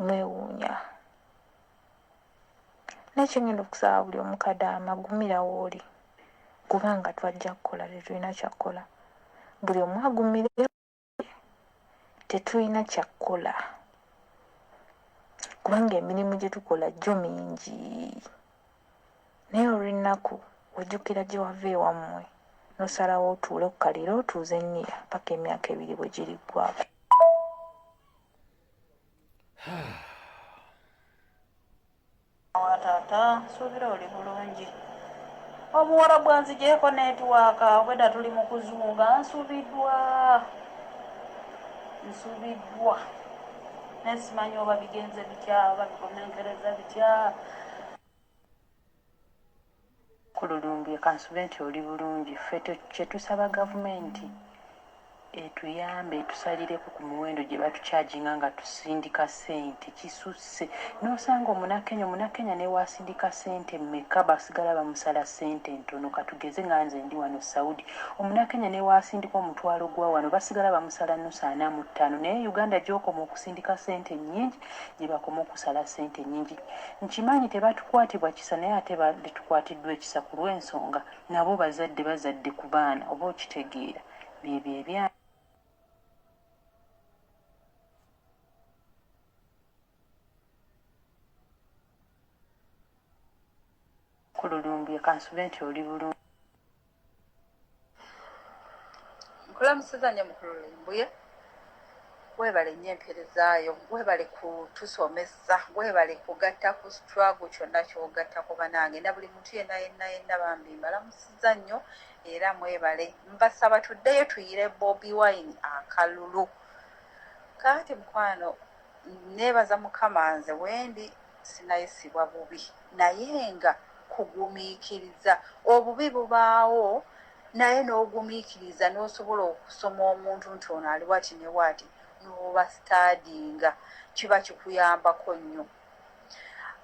Mwewuunya. Naye kyengenda okusaba buli omu kadaama gumira wooli kubanga twajja kukola tetulina kyakkola. Buli omu agumire tetulina kyakkola kubanga emirimu gye tukola gyo mingi. Naye olw'ennaku ojjukira gye wava ewammwe n'osalawo otuule ku kaliro otuuze nniya paka emyaka ebiri bwe giriggwako. Wa taata nsuubira oli bulungi. Obuwala bwanzigyeko netiwaaka obwedda tuli mu kuzunga nsubiddwa nsubiddwa naye simanyi oba bigenze bitya oba bikomenkereza bitya. Kululumbye kansube nti oli bulungi ffe kyetusaba gavumenti etuyambe etusalireko ku muwendo gye batukyajinga nga tusindika ssente kisusse nosanga omunakenya omunakenya newasindika ssente meka basigala bamusala ssente ntono katugeze nga nze ndi wano Saudi omunakenya newasindika omutwalo gwa wano basigala bamusala nusu ana mu ttaano naye Uganda gyokoma okusindika ssente nnyingi gyebakoma okusala ssente nnyingi Nkimanyi tebatukwatibwa kisa naye ate banditukwatiddwa ekisa kulwensonga nabo bazadde bazadde ku baana oba okitegeera byebyo ebya. Kululumbye kansube nti oli bulungi. Nkulamusiza nnyo mukulu Lumbuye, webale nnyo emperezaayo, webale kutusomesa, webale kugatta ku struggle kyonna kyogattako banange na buli muntu yenna yenna yenna bambi mbalamusiza nnyo era mwebale. Mbasaba tuddeyo tuyire Bobi Wine akalulu. Kaati mukwano nebaza Mukama nze wendi sinayisibwa bubi naye nga kugumiikiriza. Obubi bubaawo naye n'ogumiikiriza n'osobola okusoma omuntu nti ono ali bwati ne bwati n'oba sitaadinga kiba kikuyambako nnyo.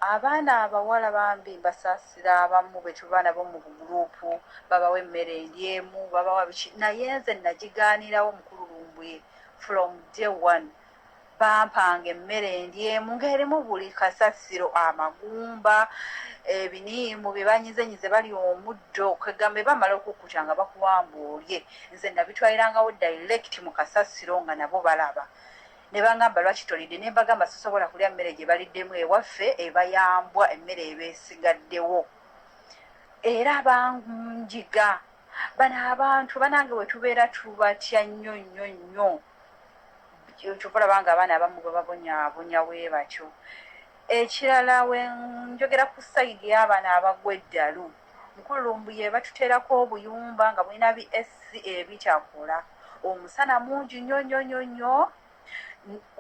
Abaana abawala bambi mbasaasira abamu be tuba nabo mu buguruupu babawa emmere endyemu babawa biki naye nze nagigaanirawo mukulu Lumbuye from day one. Bampanga emmere endyemu ng'erimu buli kasasiro, amagumba, ebiniimu bye banyizenyize balya omuddo, kwegamba bwe bamala okukkuta nga bakuwa mbu olye. Nze nabitwalirangawo direct mu kasasiro nga nabo balaba. Ne bangamba lwaki tolidde ne mbagamba sisobola kulya mmere gye baliddemu ewaffe eba ya mbwa emmere eba esigaddewo. Era banjiga. Bano abantu banange we tubeera tubatya nnyo nnyo nnyo. Kyova olaba nga abaana abamu bababonyabonya webatyo. Ekirala wenjogera ku sayidi y'abaana abagwa eddalu, mukulu Lumbuye batuteerako obuyumba nga bulina bi AC ebitakola, omusana mungi nnyo nnyo nnyo nnyo,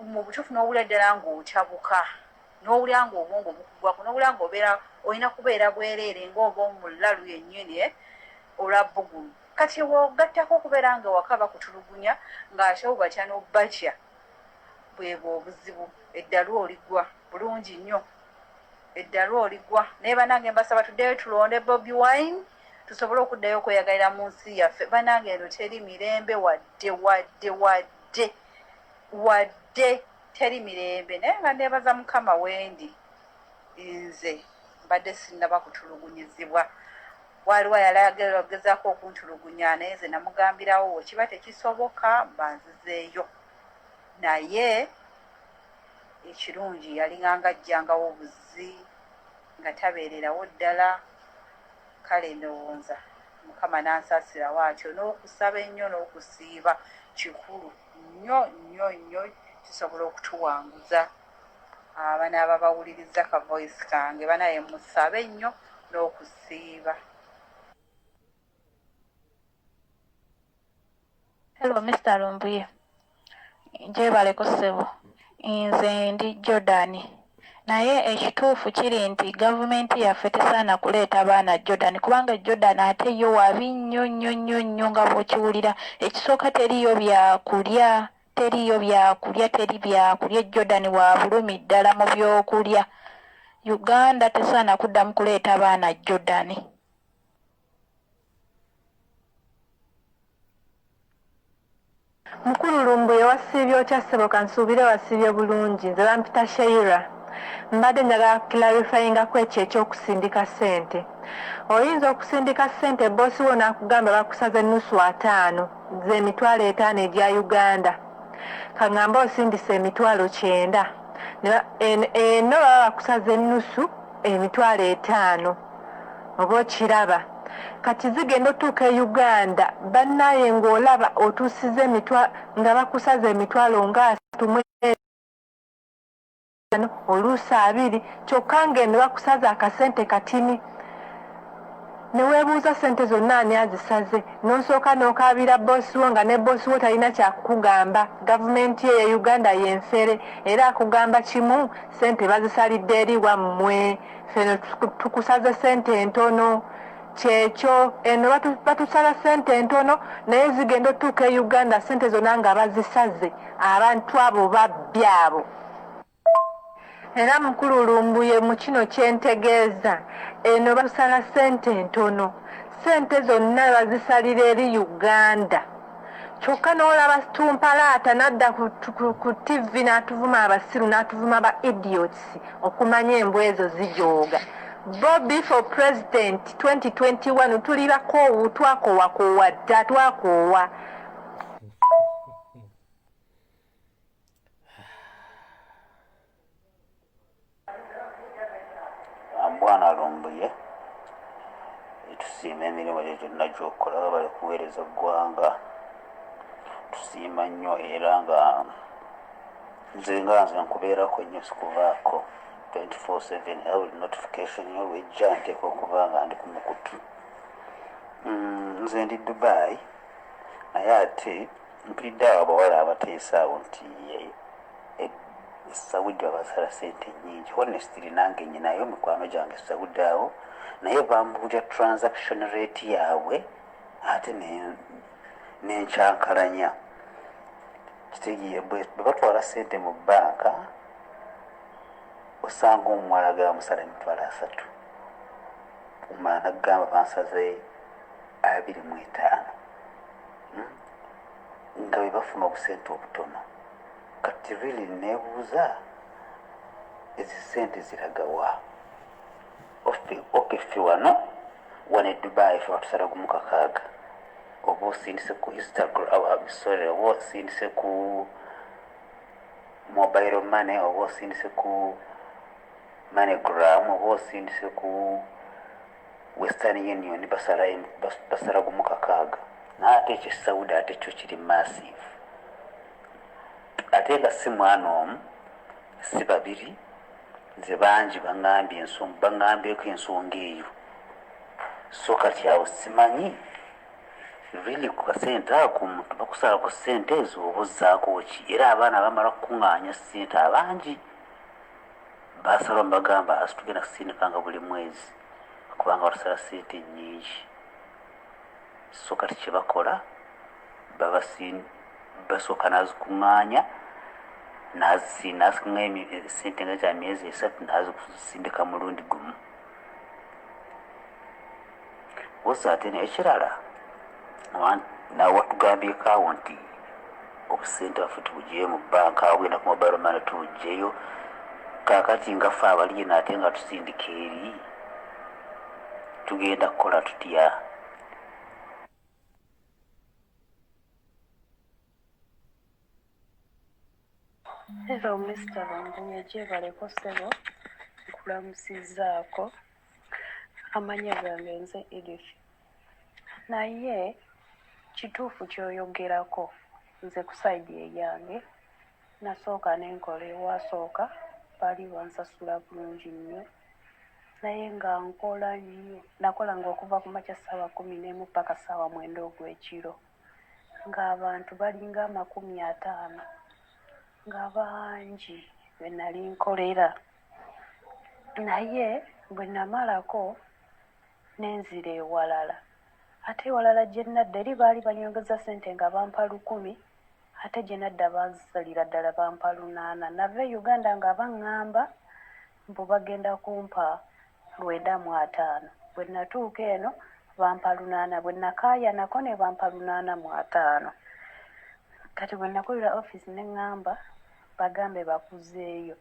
mu butuufu n'owulira ddala ng'otabuka, n'owulira ng'obwongo bukugwako, n'owulira ng'obeera olina kubeera bwereere ng'oba omulalu yennyini olwa bbugumu. Kati bw'ogattako okubeera nga ewaka bakutulugunya ng'ate obatya n'obatya, bwebwo obuzibu. Eddalu oligwa bulungi nnyo, eddalu oligwa. Naye banange mbasaba tuddeyo tulonde Bobi Wine tusobole okuddayo okweyagalira mu nsi yaffe. Banange eno teri mirembe wadde wadde wadde wadde teri mirembe. Naye nga neebaza Mukama wendi nze mbadde sinnaba kutulugunyizibwa. Waaliwo ayali ayagala okugezaako okuntulugunya naye nze namugambirawo wekiba tekisoboka mba nzizeeyo naye ekirungi yalinganga ajjangawo buzzi nga tabeererawo ddala kale ndowooza Mukama n'ansaasirawo atyo n'okusaba ennyo n'okusiiba kikulu nnyo nnyo nnyo kisobola okutuwanguza abanaaba bawulirizza ka voice kange banaye musabe nnyo n'okusiiba. Hello Mister Lumbuye, gyebaleko ssebo. Nze ndi Jordan. Naye ekituufu kiri nti gavumenti yaffe tesaana kuleeta baana Jordan kubanga Jordan ate yo wabi nnyo nnyo nnyo nnyo nga bw'okiwulira. Ekisooka teriiyo byakulya Teriiyo byakulya teri byakulya e Jordan wabulumi ddala mu byokulya. Uganda tesaana kuddamu kuleeta baana Jordan. Mukulu Lumbuye wasiibye otya ssebo kansuubire wasiibye bulungi nze bampita Sheira mbadde njagala clarifyinga kwekyo ekyokusindika ssente oyinza okusindika ssente boss wo nakugamba bakusaze nusu ataano zemitwalo etaano egya Uganda kangambe osindise emitwalo kyenda eno baba bakusaze nusu emitwalo etaano oba okiraba kati zigenda otuuka e Uganda banaye nga olaba otuusiza emitwa nga bakusaze emitwalo nga asatu mu etaano oluusi abiri kyokka nga eno bakusaze akasente katini newebuuza sente zonna ani azisaze nosooka nokaabira boss wo nga ne boss wo talina kyakukugamba gavumenti ye ye Uganda yenfere era akugamba kimu sente bazisalidde eri wammwe Ffe eno tukusaze sente entono kyekyo eno batusala sente entono naye zigenda otuuka e Uganda sente zona nga bazisaze abantu abo babbi abo. Era mukulu Lumbuye mukino kyentegeeza eno batusala sente entono sente zonna bazisalira eri Uganda. Kyokka n'olaba Tumpalaata n'adda ku TV n'atuvuma abasiru n'atuvuma ba idiots okumanya embwa ezo zijooga. Bobi for president 2021 tuli bakoowu twakoowakoowa dda twakoowa. Bwana Lumbuye tusiima emirimu gyo gyonna gy'okola webale kuweereza ggwanga tusiima nnyo era nga nze nga nze nkubeerako nnyo sikuvaako 24/7 era buli notification yo lwejja nteeka okuba nga ndi ku mukutu mm, nze ndi Dubai naye ate mpulidde awo abawala abateesa awo nti E Saudi babasala sente nyingi honestly nange nyinayo mikwano gyange e Saudi awo naye bambuulira transaction rate yaabwe ate nenkyankalanya kitegeera bwe batwala sente mu banka osanga omuwala gamusala 300,000 omulala nagamba bansaze 25 hmm? nga bwe bafuna obusente obutono Kati really nebuuza ezi sente ziragawa? Ok ffe wano wano e Dubai ffe batusala gumu kakaaga oba osindise ku Instagram sorry oba osindise ku mobile money oba osindise ku moneygram oba osindise ku western union basala basala gumu kakaaga naye ate ekyo Saudi ate kyo kiri massive Ate nga si mwana omu, si babiri, nze bangi bangambye ensonga, bangambyeko ensonga eyo. So kati awo simanyi really ku kasente ako omuntu bakusalako ssente ezo oba ozzaako ki? Era abaana bamala kukuŋŋaanya ssente abangi basalawo ne bagamba asi tugenda kusindikanga buli mwezi kubanga batusala ssente nnyingi. So kati kye bakola basooka n'azikuŋŋaanya n'azikuŋŋaanya sente nga za myezi esatu n'azisindika mulundi gumu. Woza ate n'ekirala nawe watugambyeko awo nti obusente baffe tubugyeyo mu bbanka ogenda ku mobile money tubugyeyo kaakati nga ffe abali eno ate nga tusindika eri tugenda kukola tutya? Hello Mister Lumbuye gyebaleko ssebo nkulamusizzaako amannya gange nze Edith naye kituufu kyoyogerako nze ku side eyange nasooka nenkola ewasooka baali bansasula bulungi nnyo naye nga nkola nnyo nakolanga okuva ku makya ssaawa 11 paka ssaawa 9 ogw'ekiro ng'abantu balinga 50 nga bangi be nali nkolera naye bwe namalako ne nzira ewalala ate ewalala gye nadda eri baali banyongeza ssente nga bampa 1000 ate gye nadda bansalira ddala bampa 800. Nava e Uganda nga baŋŋamba mbu bagenda kumpa 950 bwe natuuka eno bampa 800 bwe nakaayanako ne bampa 850. Kati bwe nakubira ofiisi ne ŋŋamba bagambe bakuzeeyo,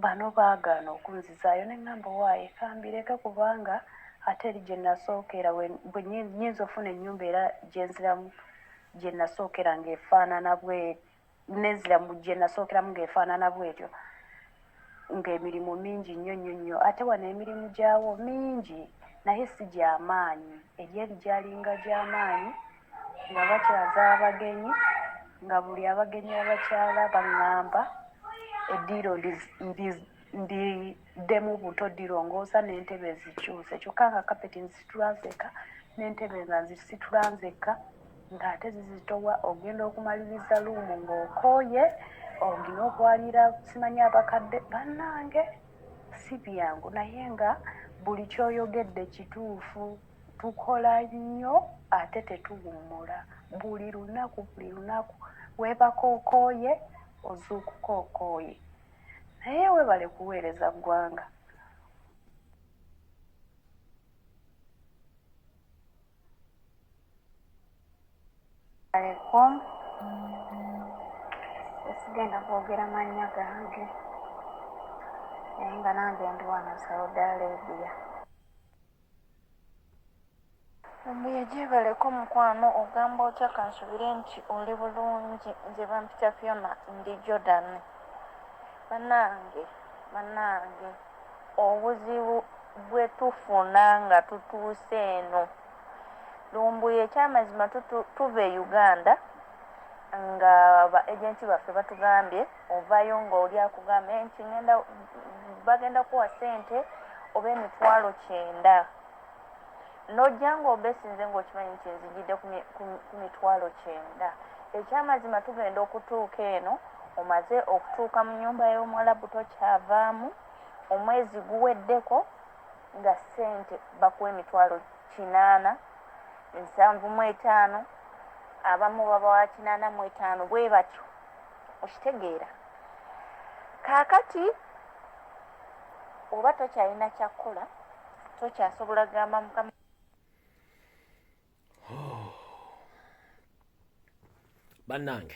bano baagaana okunzizaayo ne ŋŋamba owaaye kambireke kubanga ate eri gye nasookera bwe nnyinza ofuna ennyumba era gye nziramu gye nasookera ng'efaanana bwe nenzira mu gye nasookeramu ng'efaanana bwetyo ng'emirimu mingi nnyo nnyo nnyo ate wano emirimu gyawo mingi naye si gyamaanyi egyeri gyalinga gyamaanyi nga bakyaza abagenyi nga buli abagenyi abakyala baŋŋamba eddiiro ndiddemu buto ddirongoosa n'entebe zikyuse kyokka nga kapeti nzisitula nzekka n'entebe nga nzisitula nzekka ng'ate zizitowa ogenda okumaliriza luumu ng'okooye ogina okwalira simanyi abakadde bannange si byangu naye nga buli kyoyogedde kituufu tukola nnyo ate tetuwummula buli lunaku buli lunaku weebaka okooye ozuukuka okooye naye weebale kuweereza ggwanga. Aleikum. Sigenda kwogera mannya gange naye nga nange ndi wano Saudi Arabia. Lumbuye gyebaleko mukwano ogamba otya kansubire nti oli bulungi nze bampita Fiona ndi Jordan banange banange obuzibu bwetufuna nga tutuuse eno Lumbuye ekyamazima tuva e Uganda nga ba agent baffe batugambye ovayo nga oli akugambye nti ngenda bagenda kuwa sente oba emitwalo kyenda nojja nga obesinze nga okimanyi nti nzijidde ku mitwalo kyenda ekyamazima tugenda okutuuka eno omaze okutuuka mu nyumba y'omuwalabu tokyavaamu omwezi guweddeko nga sente bakuwa emitwalo kinaana nsanvu mu etaano abamu babawa kinaana mu etaano bwe batyo okitegeera kaakati oba tokyalina kyakkola tokyasobola gamba mukama Bannange.